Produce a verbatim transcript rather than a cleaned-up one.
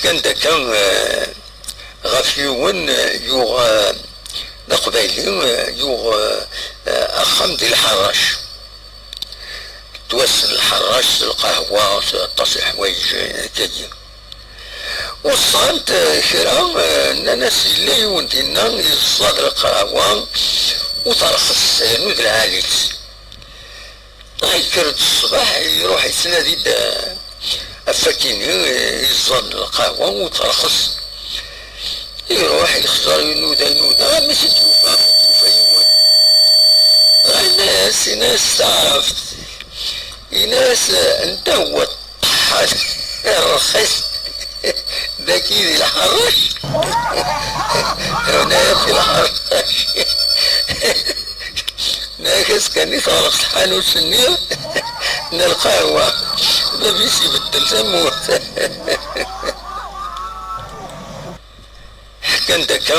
Anda akka, eh, ɣef yiwen, eh, yuɣ, eh, d aqbayli, eh, yuɣ, eh, eh, axxam di Lḥerrac. Ttwassen Lḥerrac s lqahwa, s aṭas n leḥwayeǧ, eh, akkagi. Weṣṣan-t, eh, kra, eh, nnan-as yella yiwen dinna yeẓẓad lqahwa u terxes, eh, rnu d lɛali-tt. Yekker-d ṣṣbeḥ, iruḥ yettnadi-d, eh, ɣef wakken, eh, yeẓẓad lqahwa u terxes. Iruḥ yexẓer, inuda, inuda, armi s-id-yufa, ur d-yufa yiwen. Inna-as, inna-as taɛrabt, inna-as: "Anta huwa ṭṭeḥḥan rxis dagi di Lḥerrac?" Inna-as: "Di Lḥerrac." Nniɣ-as kan i teɣleq tḥanut-nni n lqahwa, bab-is ibeddel tamurt. Ḥkan-d akka,